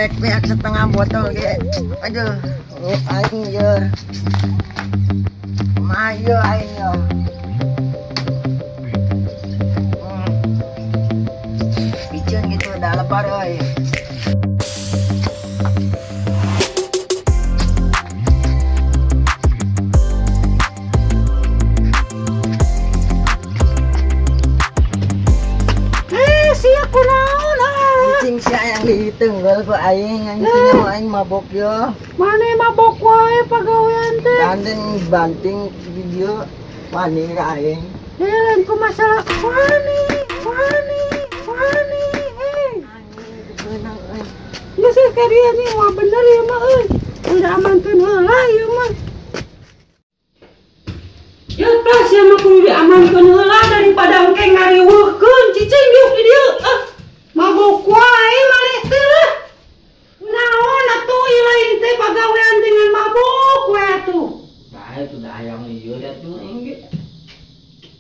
Rek beak setengah botol ge. Aduh, aing ye. Kumaha ieu aing ye. Piceun gitu da lebar euy. Cing sia yang ditenggel ku aing anjing nya aing mabok yo. Mane mabok wae pagawean teh. Gandeng banting video wani ka aing. Lain ku masalah wani, wani, wani eh. Geus ka dieu nih wah bener ieu mah euy. Udah amankeun heula ieu mah. Ya tas ieu mah kudu diamankeun heula daripada engke ngariweuhkeun cicing diuk di dieu. Ah. Mabok wae maneh teh lah. Naon atuh ieu lain teh pagawean dengan mabok we atuh. Bae tuh da hayang ieu atuh aing ge.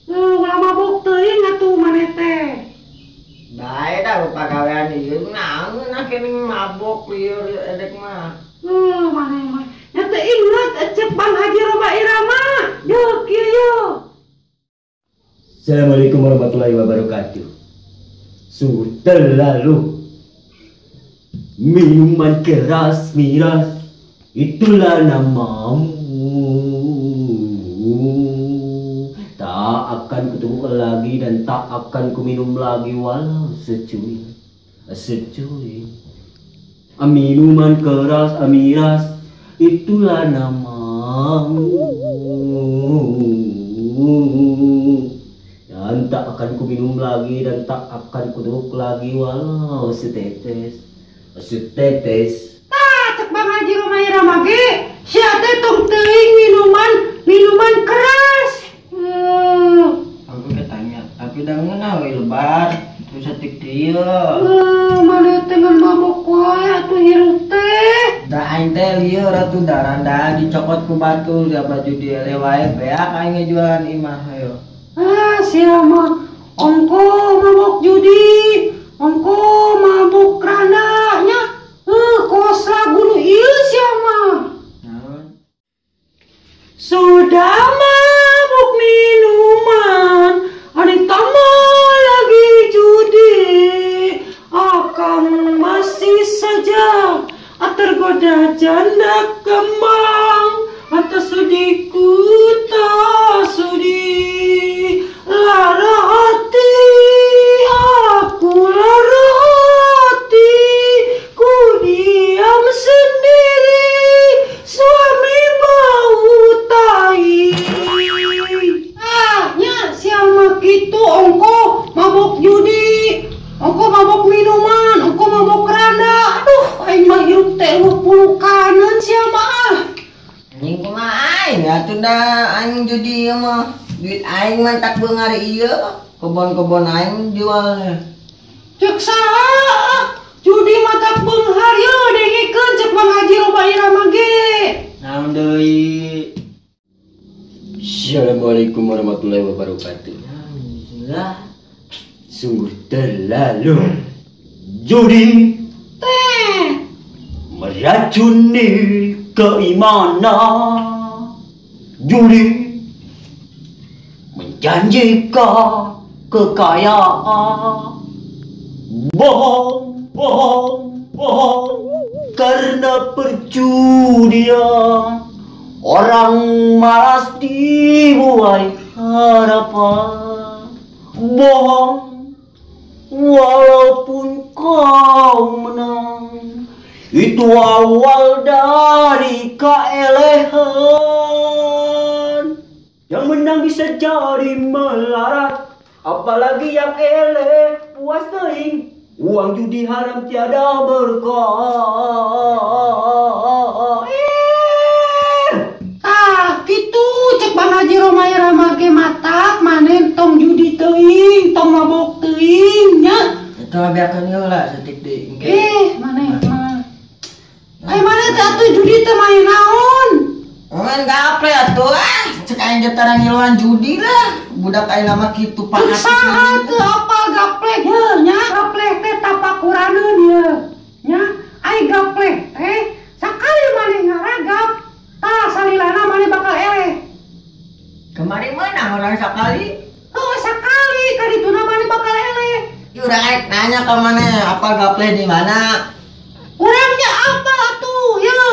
Ulah mabok teuing atuh maneh teh. Bae dah pagawean ieu naon nah kening mabok ieu edek mah. Maneh mah. Nya teh inget cek Bang Haji Rhoma Irama. Deuk kieu yeuh. Assalamualaikum warahmatullahi wabarakatuh. Sungguh terlalu minuman keras miras itulah namamu. Tak akan kutemukan lagi dan tak akan kuminum lagi walau secuil secuil. Minuman keras miras itulah namamu. Dan tak akan ku minum lagi dan tak akan ku teguk lagi walau setetes setetes. Tah cek Bang Haji Rhoma Irama ge sia teh tong teuing minuman keras. Aku ge tanya tapi da ngeunah we lebar terus satik dieu. Maneh teh ngan mabok wae atuh hirup teh. Da aing teh lieur atuh daranda dicokot ku batur da baju diele wae beak aing ngejualan imah hayo. Ah, siapa ongko mabok judi, ongko mabok randanya, kos lagu nu ieu siapa? Sudah mabok minuman, ada tambah lagi judi, akang masih saja tergoda janda kembang atau sudi ku tak sudi. Lara hati, aku lara hati, ku diam sendiri, suami bau tai. Ah, nya siapa gitu ongko mabok judi, ongko mabok minuman, ongko mabok randa. Aduh, aing mah hirup teh pulukaneun siapa ah. Anjing kumaha aing atuh da aing judi ieu mah. Duit aing mah tak beungar ieu, kebon-kebon aing jualnya. Cek saha? Judi mah tak beunghar yeuh dengekeun cek Bang Haji Rhoma Irama ge. Naon deui? Assalamualaikum warahmatullahi wabarakatuh. Alhamdulillah. Sungguh terlalu judi teh meracuni keimanan. Judi menjanjikan kekayaan. Bohong, bohong, bohong. Karena perjudian orang malas dibuai harapan. Bohong, walaupun kau menang, itu awal dari keelehan. Yang menang bisa jadi melarat, apalagi yang eleh puas teuing. Uang judi haram tiada berkah. Ah, gitu cek Bang Haji Rhoma Irama ge matak maneh tong judi teuing, tong mabok teuing nya. Itu mah biarkeun heula saeutik deui engke. Maneh mah. Ai maneh teh atuh judi teh main naon? Main gaple atuh ah, cek aing ge tarang ngiluan judi lah. Budak aing mah kitu panas. Saha teu apal gaple heuh nya? Gaple teh tapakuraneun yeuh. Nya, Ai gapleh teh sakali maneh ngaragap tah salilana maneh bakal eleh. Kemarin menang orang sakali. Oh, sakali kadituna maneh bakal eleh. Urang arek nanya ka maneh apa gapleh di mana? Urangnya apa atuh ye?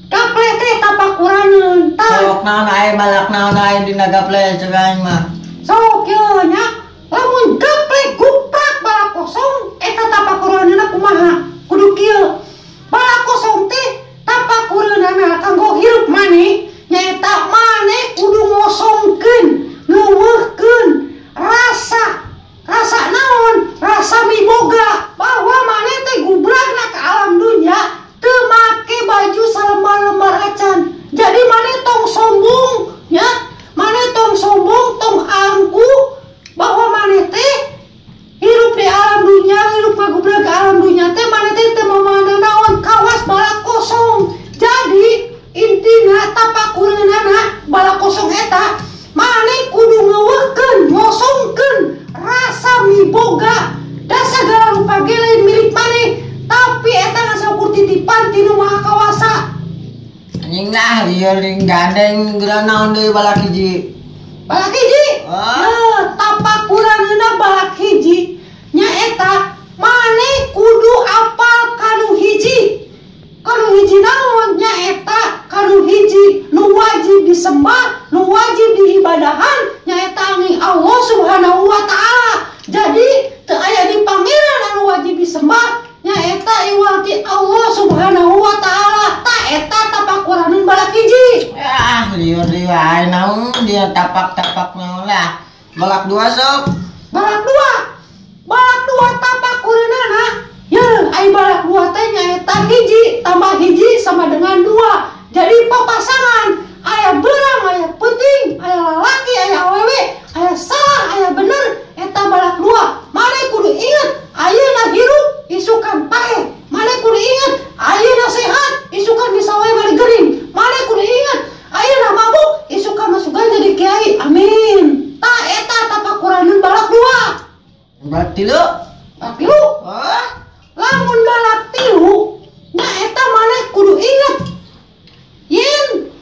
Gapleh teh tapakuraneun tah. Sok naon ae balak naon ae dina gapleh ceuk aing mah. Sok ye nya, lamun gapleh guprak balak kosong eta tapakuraneunna kumaha? Kudu kieu. Balak kosong teh tapakureunana kanggo hirup maneh nyaeta maneh kudu ngosongkeun, ngeuweuhkeun rasa rasa naon? Rasa miboga bahwa maneh teh gubragna ka alam dunya teu make baju salembar-lembar acan. Jadi maneh tong sombong nya, maneh tong sombong, tong angkuh bahwa maneh teh hirup di alam dunya, hirup ngagubrag ka alam dunya teh maneh teh teu mamandang naon, kawas balak kosong. Jadi intina tapakureunana balak kosong eta maneh kudu ngeuweuhkeun, ngosongkeun rasa miboga da sagala rupa ge lain milik maneh, tapi eta ngan saukur titipan ti Nu Maha Kawasa. Anjing lah lieur ring gandeng geura naon deui balak hiji. Balak hiji? Ah. Ye, tapakuraneuna balak hiji nyaeta maneh kudu apal kanu hiji. Kanu hiji naon? Nyaeta kanu hiji nu wajib disembah, nu wajib diibadahan nyaeta angin Allah Subhanahu wa taala. Jadi teu aya di pangeran anu wajib disembah nyaeta iwal ti Allah Subhanahu wa taala. Ta eta tapakuraneun balak hiji. Ah, lieur deui wae naon dia tapak-tapak naon lah. Balak dua sok. Balak dua. Balak dua tapakureunana. Ye, ai balak dua teh nyaeta hiji tambah hiji sama dengan dua. Jadi papasangan aya beurang, aya peuting, aya lalaki, aya awewe, aya salah, aya bener, eta balak dua. Maneh kudu inget ayeuna hirup isukan paeh. Maneh kudu inget ayeuna sehat isukan bisa wae balik gering. Maneh kudu inget ayeuna mabuk isukan masukan jadi kiai. Amin. Ta eta tapakuraneun balak dua. Balak tilu. Balak tilu. Oh. Lamun balak tilu nyaeta maneh kudu inget yen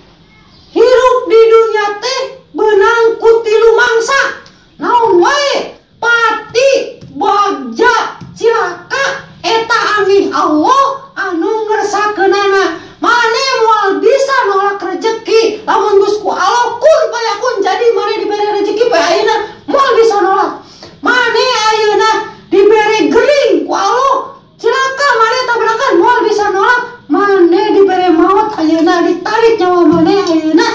hirup di dunia teh beunang ku tilu mangsa. Naon wae? Pati, bagja, cilaka eta angin Allah anu ngersakeunana. Maneh moal bisa nolak rejeki lamun geus ku Allah kun payakun. Jadi maneh dibere rejeki poe ayeuna moal bisa nolak. Maneh ayeuna dibere gering ku Allah cilaka maneh tabrakan moal bisa nolak. Maneh dibere maot ayeuna ditarik nyawa maneh ayeuna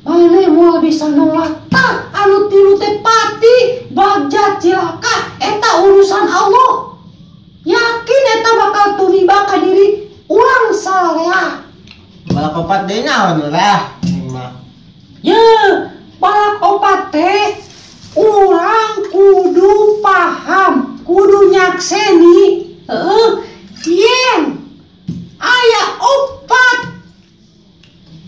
maneh moal bisa nolak. Tah anu tilu teh pati, bagja, cilaka eta urusan Allah. Yakin eta bakal tumiba ka diri urang salea. Balak opat deui naon lah? Ye, balak opat teh urang kudu paham, kudu nyakseni heeh yen aya opat.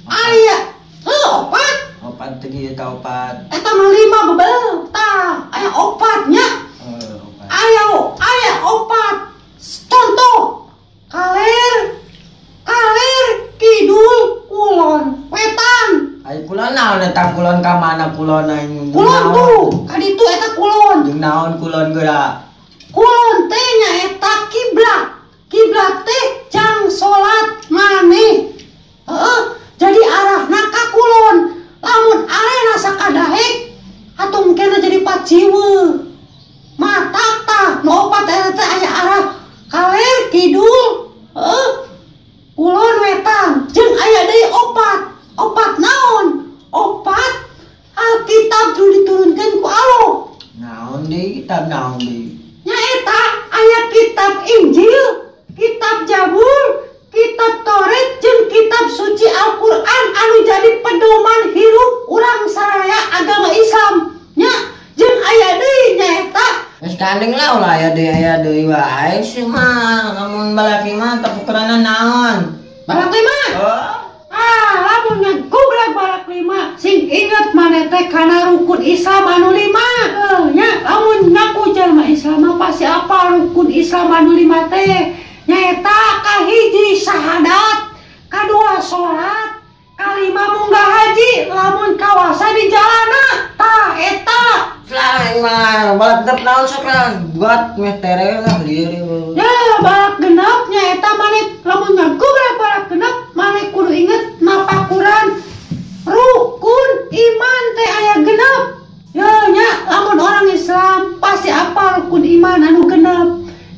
Aya heuh opat. Opat teh eta opat. Eta mah lima bebel tah, aya opatnya. Opat. Aya opat. Contoh kaler, kaler, kidul, kulon, wetan. Ai kulon naon eta kulon ka mana kulon aing? Kulon tuh, kaditu eta kulon. Jeung naon kulon geura? Kulon teh nyaeta kiblat. Kiblat teh jang salat maneh. Heeh, jadi arahna ka kulon. Lamun arehna sakadaek atuh mungkin jadi paciweuh. Mata tah nu opat eta teh aya arah kaler, kidul, heeh, kulon, wetan. Jeung aya deui opat. Opat naon? Opat Alkitab nu diturunkeun ku Allah. Naon deui kitab naon deui? Nyaeta aya kitab Injil, kitab Zabur, kitab Taurat jeung kitab suci Al-Qur'an anu jadi pedoman hirup urang saraya agama Islam. Nya jeung aya deui nyaeta geus gandeng lah ulah aya deui wae sih mah lamun balak lima tapakurana naon? Balak lima? Oh. Ah, lamun ngagobrag balak lima sing inget maneh teh kana rukun Islam anu lima. Nya lamun ngaku jalma Islam mah pasti apa rukun Islam anu lima teh? Nyaeta kahiji syahadat, kadua salat, kalima munggah haji, lamun kawasa di jalana. Tah eta. Selain mah balak genep naon sok lah buat meh tere lah lieur. Ya balak genep nyaeta maneh lamun ngagubrah balak genep maneh kudu inget napakuran rukun iman teh aya genep. Ya nya lamun orang Islam pasti apa rukun iman anu genep.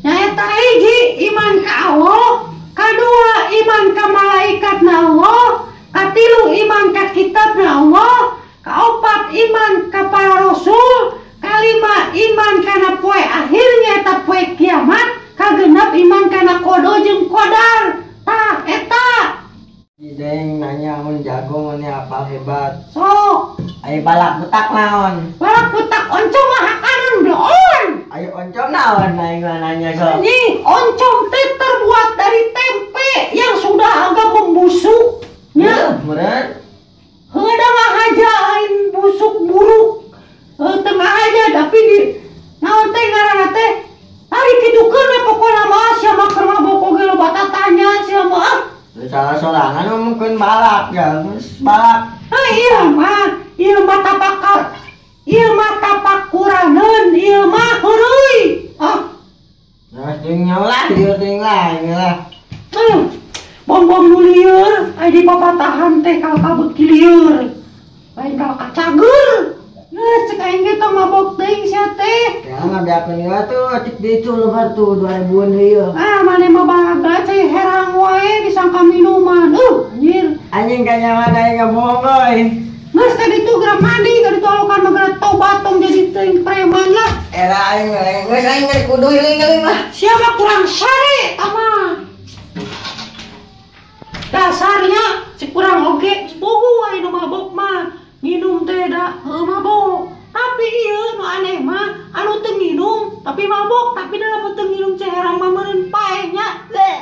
Nyaeta hiji iman ka Allah, kadua iman ka malaikat na Allah, katilu iman ka kitab na Allah, kaopat iman ka para rasul, kalima iman kana poe akhirnya eta poe kiamat, kagenep iman kana kodo jeung kodar. Tah eta. Deng nanya mun jago mun apal hebat. Sok, ayo balak botak naon? Balak botak oncom mah hakanan bloon. Ayo oncom naon aing mah nanya sok. Anjing, oncom teh terbuat dari tempe yang sudah agak membusuk. Nya, meureun. Heuh da ngahaja lain busuk buruk. Heuh teu ngahaja tapi di naon teh ngaranna teh? Ari kidukeun we pokona mah sia mah keur mabok oge loba tatanya sia mah. Salah sorangan ngomongkeun balak ya, terus balak. Ah ieu mah tapakar. Ieu mah tapakuraneun, ieu mah heureuy. Ah. Nah, teuing lah, ieu teuing lah, ieu lah. Bongbong nu lieur, aya di papatahan teh kalka beuki lieur. Lain kalka cager. Geus cek aing ge tong mabok teuing sia teh. Ya ngabeakeun ieu tuh cek dieu lebar tuh 2000-an deui ieu. Ah maneh mah bahagia cai herang wae disangka minuman. Anjir. Anjing kanyaman aing ngabohong euy. Geus ka ditu geura mandi, ka ditu alokan mah geura tobat tong jadi teuing preman lah. Era aing geus aing geus kudu iling-iling lah. Sia mah kurang sare tah. Dasarnya si kurang oge poho wae nu mabok mah. Nginum teh da heuh mabok. Tapi ieu nu aneh mah anu teu nginum tapi mabok, tapi da lamun teu nginum cai herang mah meureun paeh nya. Bleh.